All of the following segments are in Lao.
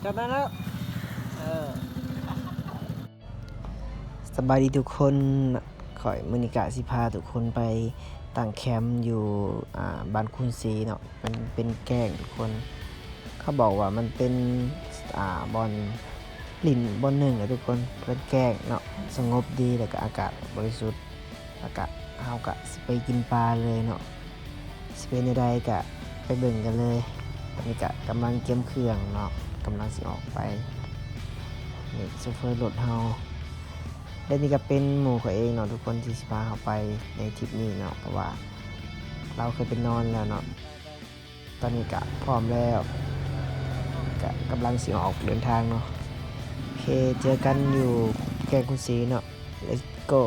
ຈາກນັ້ນແລ້ວ ເອີ ສະບາຍດີທຸກຄົນ ຂ້ອຍມື້ນີ້ກະຊິພາທຸກຄົນໄປຕັ້ງແຄມຢູ່ ອ່າ ບ້ານຄູນສີເນາະ. ມັນເປັນແກ້ງທຸກຄົນ ເຂົາບອກວ່າມັນເປັນ ອ່າ ບ່ອນຫຼິ້ນບ່ອນໜຶ່ງແຫຼະທຸກຄົນ ເປັນແກ້ງເນາະ ສະຫງົບດີ ແລ້ວກະອາກາດບໍລິສຸດ. ແລ້ວກະເຮົາກະຊິໄປກິນປາເລີຍເນາະ ຊິເປັນແນວໃດກະໄປເບິ່ງກັນເລີຍ. ຕອນນີ້ກະກຳລັງກຽມເຄື່ອງເນາະ ກຳລັງຊິອອກໄປ. ນີ້ໂຊເຟີລົດເຮົາ ແລະນີ້ກະເປັນໝູ່ຂ້ອຍເອງເນາະທຸກຄົນ ທີ່ຊິພາເຮົາໄປໃນທຣິບນີ້ເນາະ ເພາະວ່າລາວເຄີຍໄປນອນແລ້ວເນາະ. ຕອນນີ້ກະພ້ອມແລ້ວ ກະກຳລັງຊິອອກເດີນທາງເນາະ. ໂອເຄ ເຈີກັນຢູ່ແກ້ງຄູນສີເນາະ. Let's go.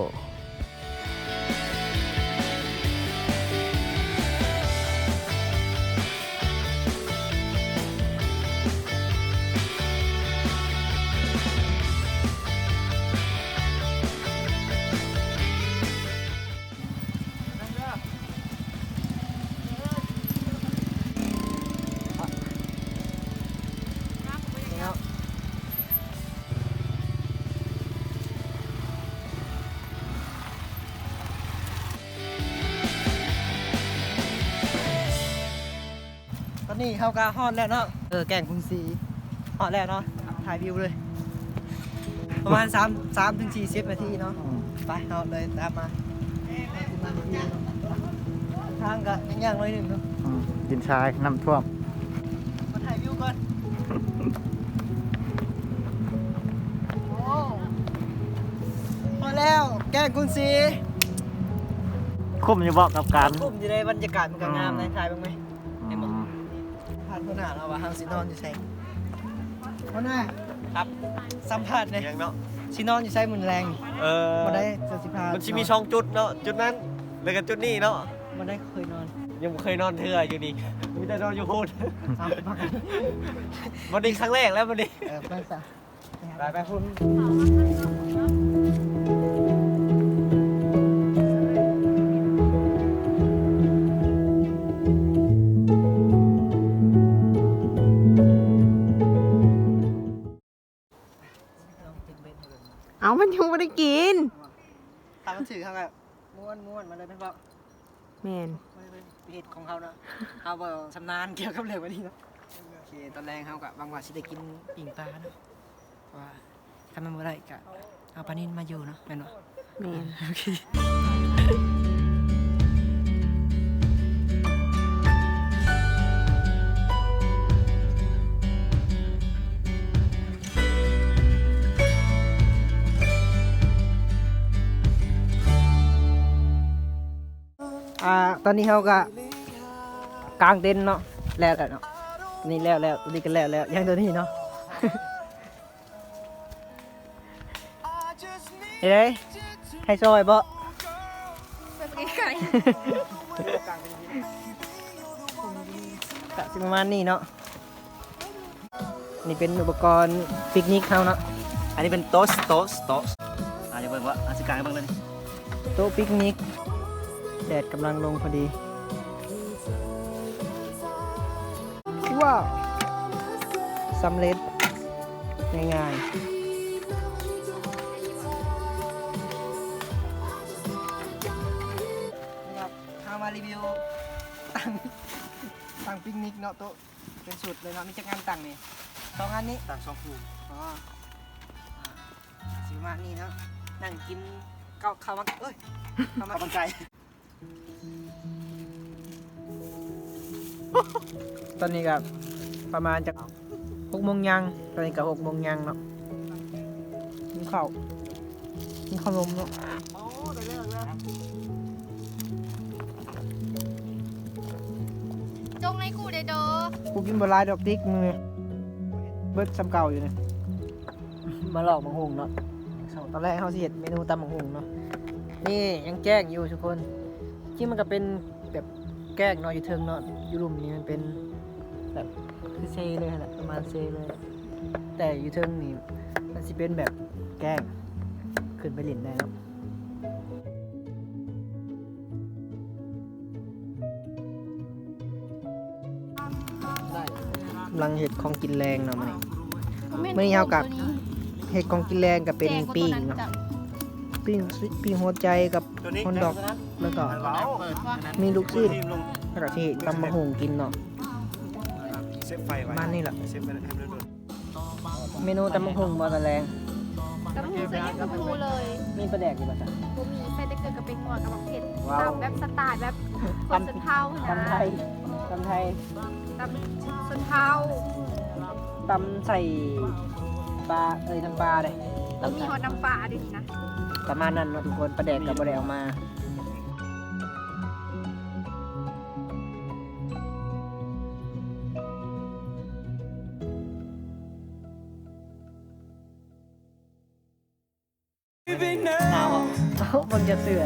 ຕອນນີ້ເຮົາກະຮອດແລ້ວເນາະ ເອີ ແກ້ງຄູນສີ ຮອດແລ້ວເນາະ ຖ່າຍວິວເລີຍ ປະມານສາມ ສາມເຖິງສີ່ສິບນາທີເນາະ. ອືມ ໄປ ເຮົາເລີຍຕາມມາ ທາງກະຍາກໜ້ອຍໜຶ່ງເນາະ. ອືມ ດິນຊາຍ ນ້ຳຖ້ວມ. ມາຖ່າຍວິວກ່ອນ. ໂອ້ ຮອດແລ້ວ ແກ້ງຄູນສີ. ຄຸ້ມຢູ່ບໍ່ກັບການ ຄຸ້ມຢູ່ເດ້ ບັນຍາກາດມັນກະງາມເດ້ ອືມ ຖ່າຍເບິ່ງໄໝ? ອືມ ເຫັນບໍ່? ຖາມຫົວໜ້າເນາະວ່າເຮົາຊິນອນຢູ່ໃສ. ຫົວໜ້າ ຄັບ ສຳພາດແດ່ ຍັງເນາະ ຊິນອນຢູ່ໃສມື້ແລງ? ເອີ ບໍ່ໄດ້ ຈະຊິພາ ມັນຊິມີສອງຈຸດເນາະ ຈຸດນັ້ນ ແລ້ວກະຈຸດນີ້ເນາະ. ບໍ່ໄດ້ເຄີຍນອນ ຍັງບໍ່ເຄີຍນອນເທື່ອຢູ່ນີ້ ມີແຕ່ນອນຢູ່ພຸ້ນ. ເອົາ ມື້ນີ້ຄັ້ງແລກແລ້ວມື້ນີ້. ເອີ ໄປຊະ ໄປ ໄປພຸ້ນ. ເອົາ ມັນຍັງບໍ່ໄດ້ກິນ ຖ້າມັນຖືກເຮົາກະ ມ້ວນໆ ມາເລີຍແມ່ນບໍ່? ແມ່ນ ເຮັດຂອງເຮົາເນາະ ເຮົາບໍ່ຊຳນານກ່ຽວກັບເລື່ອງແບບນີ້ເນາະ. ໂອເຄ ຕອນແລງເຮົາກະຫວັງວ່າຊິໄດ້ກິນປີ້ງປາເນາະ ເພາະວ່າຄັນມັນບໍ່ໄດ້ກະເອົາປານິນມາຢູ່ເນາະ ແມ່ນບໍ່? ແມ່ນ ໂອເຄ. ອ່າ ຕອນນີ້ເຮົາກະກາງເຕັນເນາະ ແລ້ວແລ້ວເນາະ ນີ້ແລ້ວແລ້ວ ນີ້ກະແລ້ວແລ້ວ ຍັງໂຕນີ້ເນາະ. ເຮັດໃດ? ໃຫ້ຊ່ອຍບໍ່? ກະຊິປະມານນີ້ເນາະ. ນີ້ເປັນອຸປະກອນປິກນິກເຮົາເນາະ. ອັນນີ້ເປັນໂຕະ ໂຕະ ໂຕະ ອ່າ ຈະເບິ່ງວ່າ ອາ ຊິກາງໃຫ້ເບິ່ງເລີຍ. ໂຕະປິກນິກ ແດດກຳລັງລົງພໍດີ. ວ້າວ ສຳເລັດງ່າຍໆ. ເຮົາມາຣີວິວຕັ່ງ ຕັ່ງປິກນິກເນາະ ໂຕະເປັນຊຸດເລີຍເນາະ. ມີຈັກອັນຕັ່ງນີ້? ສອງອັນນີ້ ຕັ່ງສອງຄູ່. ອໍ ອ່າ ຊິປະມານນີ້ເນາະ ນັ່ງກິນເຂົ້າ ເຂົ້າມັນ ເອີຍ ເຂົ້າມັນໄກ່. ຕອນນີ້ກະປະມານຈັກຫົກໂມງຍ່າງ ຕອນນີ້ກະຫົກໂມງຍ່າງເນາະ. ກິນເຂົ້າ ກິນເຂົ້າໜົມເນາະ. ຈົ່ງໃຫ້ກູແດ່ເດີ ກູກິນບໍ່ຫຼາຍດອກຕິກມື້ນີ້ ເບິດສ່ຳເກົ່າຢູ່ນີ້. ມາລອກໝາກຫຸ່ງເນາະ. ຕອນແລກເຮົາຊິເຮັດເມນູຕຳໝາກຫຸ່ງເນາະ. ນີ້ຍັງແຈ້ງຢູ່ທຸກຄົນ. ຈິງມັນກະເປັນແບບແກ້ງເນາະ ຢູ່ເທິງເນາະ. ຢູ່ລຸ່ມນີ້ມັນເປັນແບບຄືເຊເລີຍຫັ້ນແຫຼະ ປະມານເຊເລີຍ. ແຕ່ຢູ່ເທິງນີ້ມັນຊິເປັນແບບແກ້ງ ຂຶ້ນໄປຫຼິ້ນໄດ້ເນາະ. ກຳລັງເຮັດຂອງກິນແລງເນາະມື້ນີ້. ມື້ນີ້ເຮົາກໍເຮັດຂອງກິນແລງ ກໍເປັນປີ້ງເນາະ ປີ້ງ ປີ້ງຫົວໃຈກັບຮອດດອກ ແລ້ວກໍມີລູກຊີ້ນ ແລ້ວກໍຊິເຮັດຕຳບັກຫຸ່ງກິນເນາະ ປະມານນີ້ແຫຼະ. ເມນູຕຳບັກຫຸ່ງບໍ່ຕອນແລງ? ຕຳບັກຫຸ່ງໃສ່ຫຍັງກໍບໍ່ຮູ້ເລີຍ. ມີປາແດກຢູ່ບໍ່ຊະ? ບໍ່ມີ, ໃສ່ແຕ່ເກືອກັບແປ້ງນົວກັບບັກເຜັດ. ຕຳແບບສະໄຕລ໌ແບບຄົນຊົນເຜົ່າຫັ້ນນະ. ຕຳໄທ ຕຳໄທ ຕຳຊົນເຜົ່າ. ຕຳໃສ່ປາ ເອີຍ ນ້ຳປາເດ້. ເອີ ມີຮອດນ້ຳປາເດ້ນີ້ນະ. ປະມານນັ້ນເນາະທຸກຄົນ, ປາແດກກໍບໍ່ໄດ້ເອົາມາ. Leaving now. ເບິ່ງຈາກເສື້ອ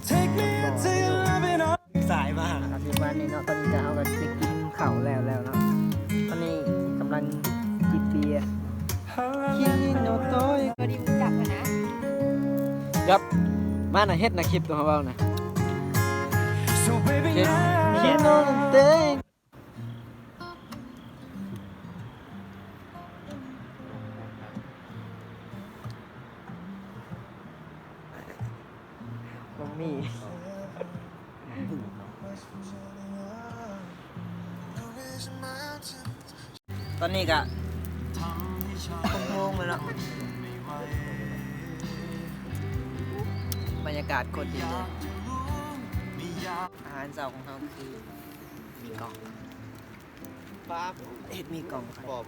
Take me into your loving arms. ສາຍມາກ ອາທິດມານີ້ເນາະ. ຕອນນີ້ກໍເຮົາກໍໄດ້ກິນເຂົ້າແລ້ວແລ້ວເນາະ. ຕອນນີ້ກຳລັງຈິບເບຍ. ບໍ່ດີຮູ້ຈັກຫັ້ນນະ. ຢັບ ມານະ ເຮັດນະ ຄລິບຕົວເຮົາເວົ້ານະ. So baby, ເຮັດ now. ບໍ່ມີ. ຕອນນີ້ກະຫົກໂມງແລ້ວເນາະ. ບັນຍາກາດໂຄດດີເລີຍ. ອາຫານເຊົ້າຂອງເຮົາຄືໝີ່ກ່ອງ. ປາ ເຮັດໝີ່ກ່ອງຂາຍ.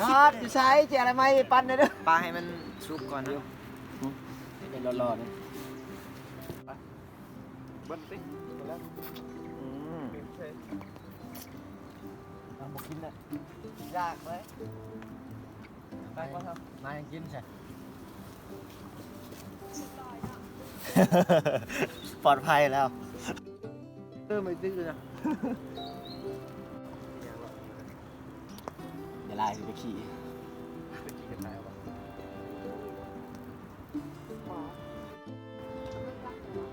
ຍອດ ຢູ່ໃສ? ເຈຍອະນາໄມໄປປັ່ນແດ່ເດີ. ປາໃຫ້ມັນສຸກກ່ອນເນາະ. ເຮັດໃຫ້ຫຼໍ່ໆເດີ. ເບິ່ງຕິ ອືມ ບໍ່ກິນແລ້ວ ຢາກເລີຍ. ໄປກ່ອນເນາະ ມາຫຍັງກິນຊະ. ປອດໄພແລ້ວ. ເອີ ມັນຕິດຢູ່ນະ. ຢ່າລາຍ ຊິໄປຂີ່ ໄປຂີ່ກັນໄດ້ວະ.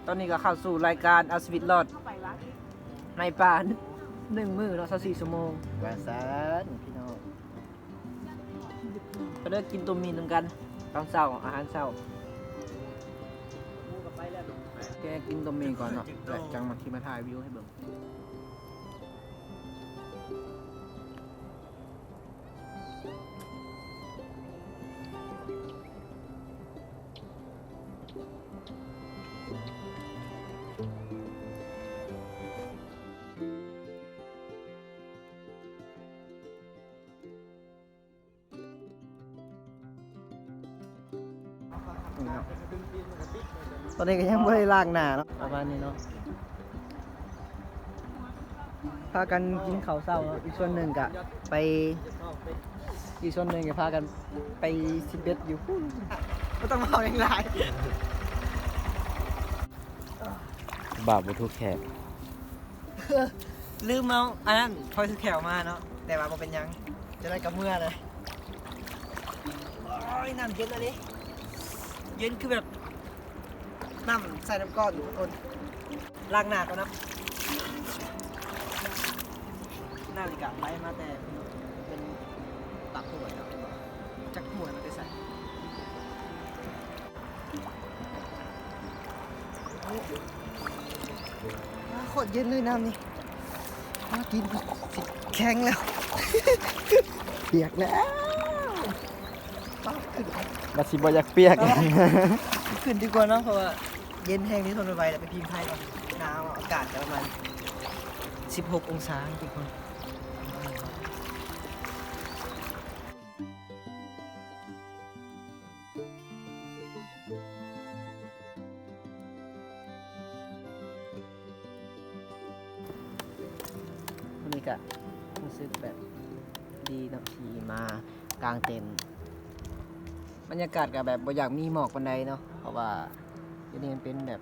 ຕອນນີ້ກໍເຂົ້າສູ່ລາຍການເອົາຊີວິດລອດໃນປ່າໜຶ່ງມື້ເນາະ ຊາວສີ່ຊົ່ວໂມງ ວ່າຊັ້ນພີ່ນ້ອງ. ກໍເດີ ກິນຕົວໝີ່ນຳກັນຕອນເຊົ້າ ອາຫານເຊົ້າ. ແກະກິນຕົວໝີ່ກ່ອນເນາະ ແລ້ວຈັ່ງມາ ຊິມາຖ່າຍວິວໃຫ້ເບິ່ງ. ນີ້ເນາະ ຕອນນີ້ກໍຍັງບໍ່ໄດ້ລ້າງໜ້າເນາະ ປະມານນີ້ເນາະ. ພາກັນກິນເຂົ້າເຊົ້າເນາະ ອີກສ່ວນໜຶ່ງກະໄປ ອີກສ່ວນໜຶ່ງກະພາກັນໄປຊິເບັດຢູ່ພຸ້ນ. ບໍ່ຕ້ອງເວົ້າຫຍັງຫຼາຍ ບາບບໍ່ຖືກແຂກ. ລືມເອົາອັນນັ້ນ ພອຍສະແຄວມາເນາະ ແຕ່ວ່າບໍ່ເປັນຫຍັງ ຈະໄດ້ກັບເມືອເລີຍ. ໂອ້ຍ ນ້ຳເຢັນອີ່ຫຼີ ເຢັນຄືແບບ ນ້ຳໃສ່ນ້ຳກ້ອນທຸກຄົນ. ລ້າງໜ້າກ່ອນເນາະ. ນ້ຳນີ້ກະໄຫຼມາແຕ່ເປັນຕາກຫ້ວຍເນາະ ຈັກຫ້ວຍມາແຕ່ໃສ. ໂອ້ ໂຄດເຢັນເລີຍນ້ຳນີ້. ມາກິນ ແຂງແລ້ວ ປຽກແລ້ວ. ປາ ຂຶ້ນ ວ່າຊິບໍ່ຢາກປຽກ ຂຶ້ນດີກວ່າເນາະ ເພາະວ່າເຢັນແຮງນີ້ ທົນບໍ່ໄຫວແລ້ວ. ໄປພິງໄພກ່ອນ ໜາວ ອາກາດກະປະມານສິບຫົກອົງສາທຸກຄົນ. ມື້ນີ້ກະຮູ້ສຶກແບບດີເນາະ ທີ່ມາກາງເຕັນ. ບັນຍາກາດກະແບບບໍ່ຢາກມີໝອກປານໃດເນາະ ເພາະວ່າຢູ່ນີ້ມັນເປັນແບບ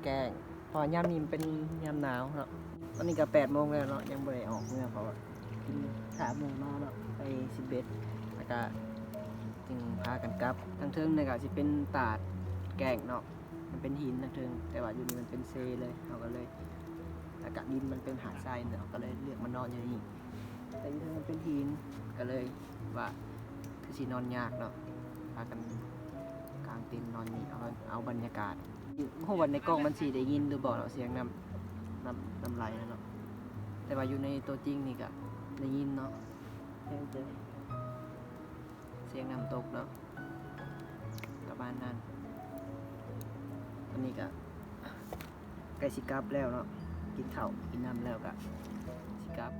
ແຈ້ງ ເພາະວ່າຍາມນີ້ມັນເປັນຍາມໜາວເນາະ. ຕອນນີ້ກະແປດໂມງແລ້ວເນາະ ຍັງບໍ່ໄດ້ອອກເມືອ ເພາະວ່າກິນ ຖ້າໝູ່ມາເນາະ ໄປຊິເບັດ ແລ້ວກະຈຶ່ງພາກັນກັບ. ທາງເທິງນີ້ກະຊິເປັນຕາດແກ້ງເນາະ ມັນເປັນຫີນທາງເທິງ ແຕ່ວ່າຢູ່ນີ້ມັນເປັນເຊເລີຍ ເຮົາກໍເລີຍ ແລ້ວກະດິນມັນເປັນຫາດຊາຍເນາະ ເຮົາກໍເລີຍເລືອກມານອນຢູ່ນີ້. ແຕ່ຢູ່ເທິງມັນເປັນຫີນ ກໍເລີຍວ່າຄືຊິນອນຍາກເນາະ ພາກັນກາງເຕັນນອນນີ້ ເອົາ ເອົາບັນຍາກາດ. ບໍ່ຮູ້ວ່າໃນກ້ອງມັນຊິໄດ້ຍິນຫຼືບໍ່ເນາະ ສຽງນ້ຳ ນ້ຳ ນ້ຳໄຫຼນະເນາະ ແຕ່ວ່າຢູ່ໃນຕົວຈິງນີ້ກໍໄດ້ຍິນເນາະ ສຽງນ້ຳຕົກເນາະ ປະມານນັ້ນ. ຕອນນີ້ກໍໃກ້ຊິກັບແລ້ວເນາະ ກິນເຂົ້າກິນນ້ຳແລ້ວກໍຊິກັບ.